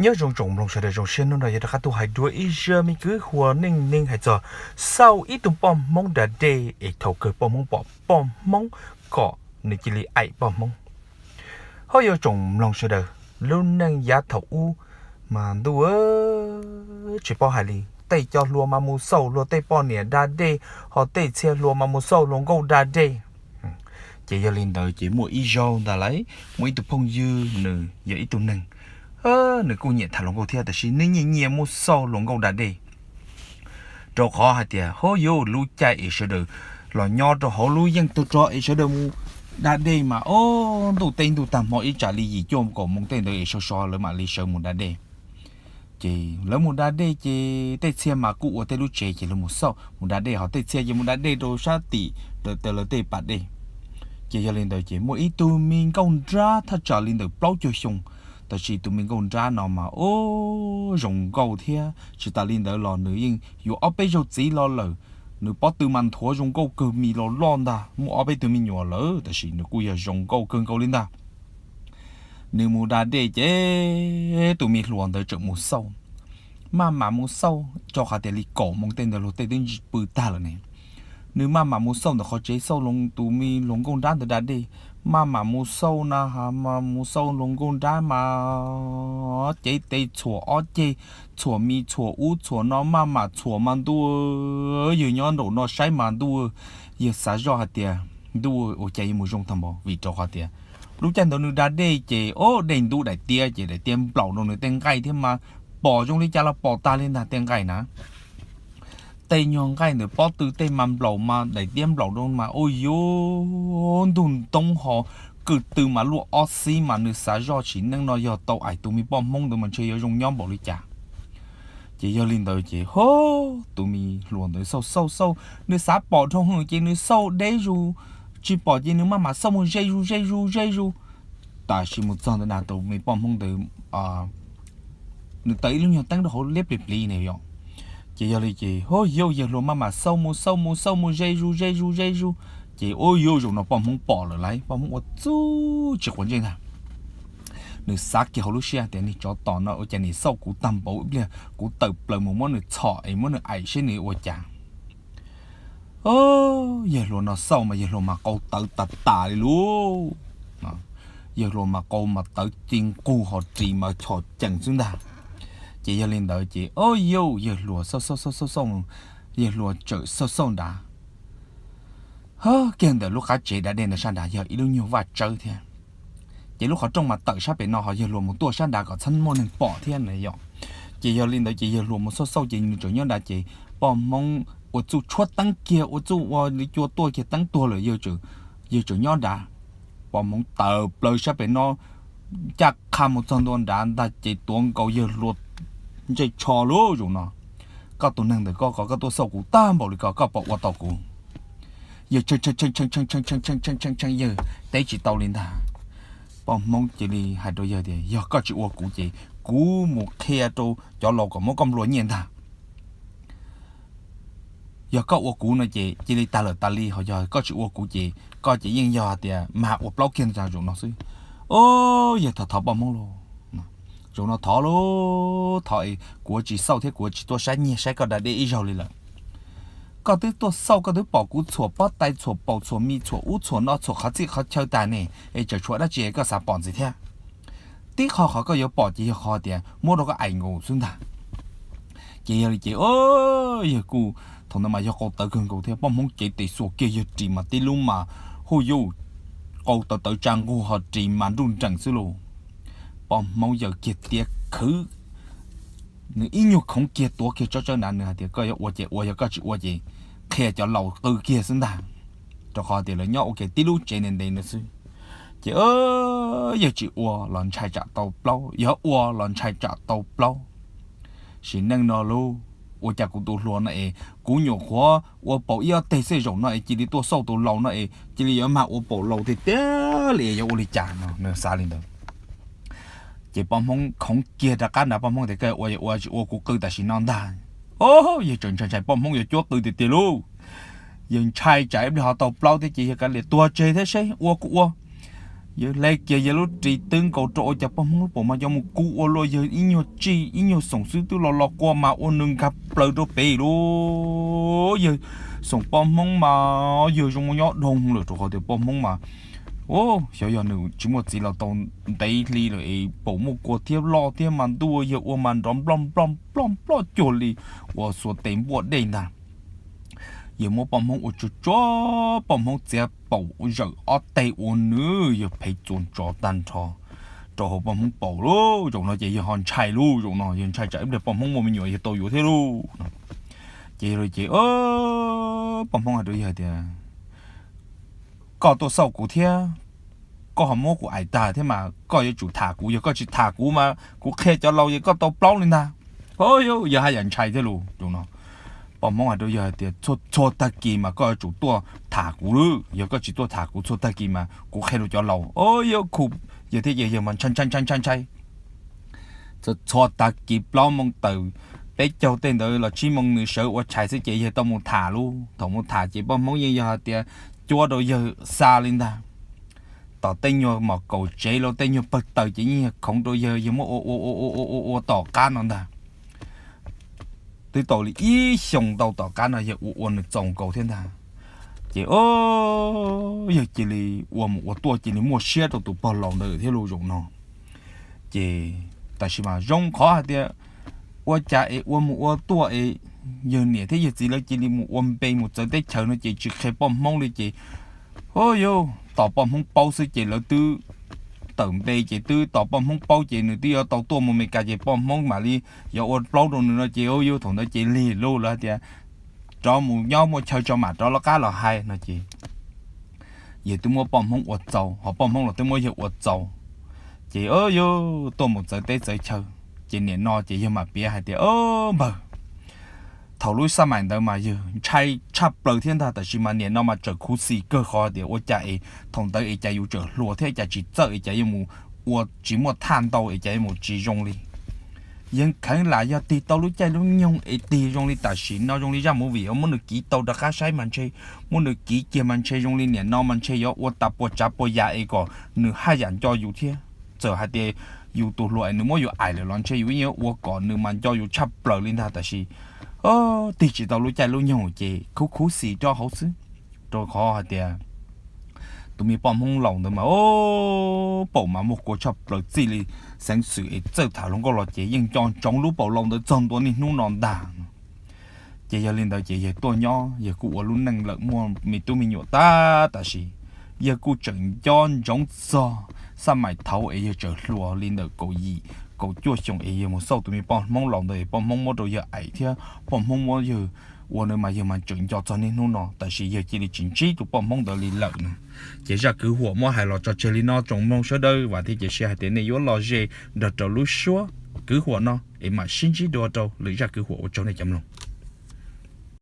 Nyob zoo tsoom mloog sawv daws, zoo siab hnub no yog rov qab tuaj hais dua ib zaj me kwv huam neej neeg hais txog Xauj ib tug poj Hmoob da dej es thaum kawg poj Hmoob pom poj Hmoob kom nws cia li aim poj Hmoob. Ho yog tsoom mloog sawv daws, lub neej yav thaum ub mas ntuj tsis paub hais li, tej cov hluas mas mus xauj hluas tej poj niam da dej, ho tej txhia hluas mas mus xauj hluas nkauj da dej. Ces yog li ntawd ces muaj ib zaug ntag lauj, muaj ib tug phooj ywg nws yog ib tug neeg, nws kuj nyiam tham hluas nkauj thiab tab sis nws nyiam nyiam mus xauj hluas nkauj da dej. Rau qhov hais tias ho yuav lub caij es sawv daws los nyob rau hauv lub yeej tag rog es sawv daws mus da dej mas o, ntuj teb ntuj tag hmo ib tsam li yim cuaj kaum moos tej ntawd es so so lawv mam li sawv mus da dej. Ces lawv mus da dej ces tej txhia mas kuj ua tej lub tsev ces lawv mus xauj mus da dej, ho tej txhia ces mus da dej rau sab tim lawv tej pas dej. Ces yog li ntawd ces muaj ib tug me nkauj nrab thaj tsam li ntawm plaub caug xyoo, tab sis tus me nkauj nrab no mas o, zoo nkauj thiab tsis tas li ntawd los nws yeej yuav ob peb zaug txiv los lawm. Nws pob tw mas nthuav zoo nkauj kawg, mis los loj ntag, muaj ob peb tug me nyuam lawm tab sis nws kuj yog zoo nkauj kawg nkaus li ntag. Nws mus da dej ces tus me hluas ntawd tseem mus xauj, maj mam mus xauj rau qhov tias li kaum moos tej ntawd luag tej twb pw tag lawm ne. Nws maj mam mus xauj ntawm qhov tsev, xauj tus me hluas nkauj nrab ntawd da dej, maj mam mus xauj na, mus xauj hluas nkauj nrab mas cev tes txhuam ob ceg, txhuam mis txhuam ub txhuam no, maj mam txhuam mas ntuj, yawg nyob nraum no saib mas ntuj, yawg xav zoj hais tias ntuj ua cas yuav mus zoo tag npaum, vim rau qhov tias lub caij ntawd nws da dej ces o, dej ntub daim tiab ces daim tiab nplaum rau nws tej nqaij thiab mas pom zoo li cas los pom tag li ntag tej nqaij na. Tej nyuag nqaij ntawd pob tw tej mas nplaum mas daim tiab nplaum rau mas ua yuav ntug ntoob ho kwj tw mas luaj ob xib mas nws xav zoj tsis neej no yog tau aim tus me poj Hmoob ntawd mas ntshe yuav zoo nyob npaum li cas. Ces yog li ntawd ces ho, tus me hluas ntawd xauj xauj xauj, nws xav pom dhau hwv ces nws xauj deb zus, tsis pom ces nws maj mam xauj mus ze zus ze zus ze zus. Tam sim mus txog ntawd na tus me poj Hmoob ntawd nws taws ib lub nyuag teeb rau hauv liab plig pliv ne yom. Ces yog li ces ho yauj yawg hluas maj mam xauj mus xauj mus xauj mus ze zus ze zus ze zus, ces ua yuav zaum no poj Hmoob pom lawm lauj, poj Hmoob ua txuj tsis quav ntsej ntag. Nws xav kiag hauv lub siab tias niag tsov tom no ua cas nim xauj kuv tag npaum ib pliag kuv tawm plaws mus muab nws txhom es muab nws aim seb nws ua cas. Yawg hluas no xauj mas yawg hluas mas qau tawv tas tas li lauj. Yawg hluas mas qau mas tawv ti nqug ho ris mas chom ceem xwb ntag. Ces yog li ntawd ces o yauj yawg hluas xauj xauj xauj xauj xauj, yawg hluas txawm xauj xauj nrad. Kiag ntawm lub qab tsev da dej ntawd sab nrad yog ib lub nyuag vaj tsawb thiab. Ces lub qhov rooj mas tawm sab pem no ho yawg hluas mus tuaj sab nrad kom txhob muaj neeg pom thiab na yom. Ces yog li ntawd ces yawg hluas mus xauj xauj ces nws tseem nyob nrad ces poj Hmoob ua txuj tshuab teeb kiag ua txuj ua li cua tuaj kiag teeb tuag lawm, yawg tseem nyob nrad. Poj Hmoob tawm plaws sab pem no, ncaj qha mus txog ntua nrad ntag ces tuav nkaus yawg hluas ntsej tsho lauj, zaum no koj tus neeg ntawm koj, koj tuaj xauj kuv tag npaum li ko koj puas ua tau kuv? Yawg tshee tshee tshee tshee tshee tshee tshee tshee tshee tshee, yawg teb tsis tau li ntag. Poj Hmoob cia li hais rau yawg tias yog koj tsis ua kuv ces kuv mus qhia rau cov laus kom muab koj nplua nyiaj ntag. Yog koj ua kuv no ces cia li tag lawm tas li, ho yog koj tsis ua kuv ces koj ces yeej yog tias mag ua plaub kiag ntag zaum no xwb. O, yawg thov thov poj Hmoob lauj, zaum no thov lauj, thov es kuv ua tsis xauj thiab kuv ua tsis tuaj saib nyiag saib koj da dej ib zaug li lawm. Koj twb tuaj xauj koj twb pom kuv txhuam pob tais txhuam paus txhuam mis txhuam ub txhuam no txhuam qhov txhij qhov chaw tas ne, es tseem tshuav dab tsi koj xav pom ntxiv thiab? Tib qho qhov koj yuav pom ces yog qhov tias muab rau koj aim nkaus xwb ntag. Ces yog li ces o, yawg kuj thaum ntawd mas yog qau tawv kawg nkaus thiab, poj Hmoob cev tes xuas kiag yawg ris mas tib lub mas hu yuj, qau tawv tawv tsa nqug ho ris mas nruj nreem xwb lauj. Poj Hmoob yawm kiag tiav khwv, nws ib nyuag khoov kiag tuav kiag tsob tsawb nrad, nws hais tias koj yuav ua ces ua, yog koj tsis ua ces qhia cov laus qw kiag xwb ntag, rau qhov tias lawv nyob ua ke tib lub tsev ntev ntev ntawd xwb. Ces yawg tsis ua los ntshai tsam tau plaub, yog ua los ntshai tsam tau plaub. Sim neej no lauj, ua cas kuv tus hluas no es kuv nyuam qhuav ua paum ib ob teg xwb, zaum no es cia li tuaj xauj tus laus no es cia li yuav mag ua paum laus tiag tiag li, yuav ua li cas no nws xav li ntawd. Ces poj Hmoob khoov kiag rov qab nrad, poj Hmoob tias koj ua ua tsis ua kuv qw tam sim no ntag. O, yawg tseem ntshai ntshai poj Hmoob yuav cuab qw tiag tiag lauj. Yawg ntshai tsam ib pliag ho tau plaub thiab ces yawg kav liam tuag tseg thiab seb ua kuj ua. Yawg hle kiag yawg lub ris twb nkaus rau ua cas poj Hmoob lub paum mas cov mus kub ua luaj, yawg ib nyuag tsij ib nyuag xoom xwb twb los los kua mas ua nws nkag plaws rau pem lawm. Yawg xoom poj Hmoob mas yawg zoo nyob dhoo lawm rau qhov tias poj Hmoob mas xyov yog nws tsis muaj txiv los tau ntev hli lawm es paum muaj kua thiab loj thiab mas ntuj yawg ua mas nrov nploj nploj nploj nploj cuag li uas xuas tes npuaj dej ntag. Yawg muab poj Hmoob ua tsuag tsuag, poj Hmoob txiav paum zawm ob teg ua nws yawg phev txuas ntsos tag nrho rau hauv poj Hmoob paum lauj. Zaum no ces yawg ho ntshai lauj, zaum no yawg ntshai tsam ib pliag poj Hmoob muaj me nyuam yawg tau yuav thiab lauj. Ces yawg ces poj Hmoob hais rau yawg tias, koj tuaj xauj kuv thiab koj ho muab kuv aim tag thiab mas koj yuav tsum tham kuv, yog koj tsis tham kuv mas kuv qhia cov laus ces koj tau plaub li ntag. Yawg haj yam ntshai thiab lauj. Zaum no poj Hmoob hais rau yawg hais tias, txhua tag kis mas koj yuav tsum tuaj tham kuv, yog koj tsis tuaj tham kuv txhua tag kis mas kuv qhia rau cov laus. Yawg thiab ces yawg mas ntshai ntshai ntshai ntshai ntshai. Txhua tag kis plaub moo tawm peb caug tej ntawd los tsib moo nws sawv ua tshais xwb ces yawg tau mus tham lauj. Thaum mus tham ces poj Hmoob yeej yog hais tias cuab rau yawg xa li ntag. Tom tej nyuag mom kaum tsev los tej nyuag pawg taws ces yeej yog khoov rau yawg, yawg muab ua ua ua ua ua ua tom qab no ntag. Twb tau li ib xyoos ntau tom qab no yawg ua ua nws txaus nkaus thiab ntag. Ces yawg cia li ua mus ua tuaj cia li muaj siab rau tus pog laus ntawd thiab lauj zaum no. Ces tab sis mas zoo qhov hais tias ua cas es ua mus ua tuaj es yawg niam thiab yawg txiv lawv cia li mus ua npe mus txawv teb chaws no ces tsis qhia poj Hmoob li ces, hu yuv, tos poj Hmoob paub xwb ces lawv twb tawm npe ces twb tos poj Hmoob paub ces nws twb yuav tau tuaj mus Amelikas ces poj Hmoob mam li yuav ua plaub rau nws no ces, hu yuv, thaum ntawd ces lig lug lawv tias rov mus nyob muaj chaw tso mam rov lawv qab los hais no ces yawg twb muab poj Hmoob ua txaus ho poj Hmoob los twb muab yawg ua txaus. Ces, hu yuv, tuaj mus txawv teb txawv chaw ces nim no ces yawg mam piav hais tias, npawg, thaum lub xab maim ntawd mas yawg ntshai tshaj plaws thiab ntag, tab sis mas nim no mas tseem khuv xim kawg qhov tias ua cas es thaum ntawd es cas yus tseem hluas thiab cas tsis txawj es cas yuav mus ua tsis muaj thaj ntau es cas yuav mus tsis zoo li. Yawg kheev lam yog tig tau lub caij lub nyoog es tig zoo li tam sim no zoo li zaj movie uas muab nws kiv tau rov qab saib mas ntshe, muab nws kiv kiag mas ntshe zoo li nim no mas ntshe yuav ua tas puas tsav puas yam es kom nws haj yam nco yus thiab. Txawm hais tias yus tus hluas es nws muab yus aim lawm los ntshe yus yeej ua kom nws mas nco yus tshaj plaws li ntag, tab sis tig tsis tau lub caij lub nyoog ces khuv khuv xim rau hauv xwb. Rau qhov hais tias tus me poj Hmoob laus ntawd mas, o, paum mas muaj kua tshaj plaws txij li xeev xwm es txawj tham hluas nkauj los ces yeej nco ntsoov lub paum laus ntawd txog ntua niaj hnub no ntag. Ces yog li ntawd ces yawg tuaj nyob yawg kuj ua lub neej lawm muaj me tub me nyuam tag, tab sis yawg kuj tseem nco ntsoov txog xab maim thaud es yawg tseem hluas li ntawm kaum yim kaum cuaj xyoo es yawg mus xauj tus me poj Hmoob laus ntawd es poj Hmoob muab rau yawg aim thiab poj Hmoob muab yawg ua ntawd mas yawg mas tseem nco txog niaj hnub no, tab sis yawg cia li tsis ntsib tus poj Hmoob ntawd li lawm no. Ces zaj kwv huam muab hais los tso tseg li no, tsoom mloog sawv daws vam thiab cia siab hais tias nej yuav lom zem nrog rau lub suab kwv huam no es mam sib ntsib dua rau lwm zaj kwv huam. Ua tsaug nej cov mloog.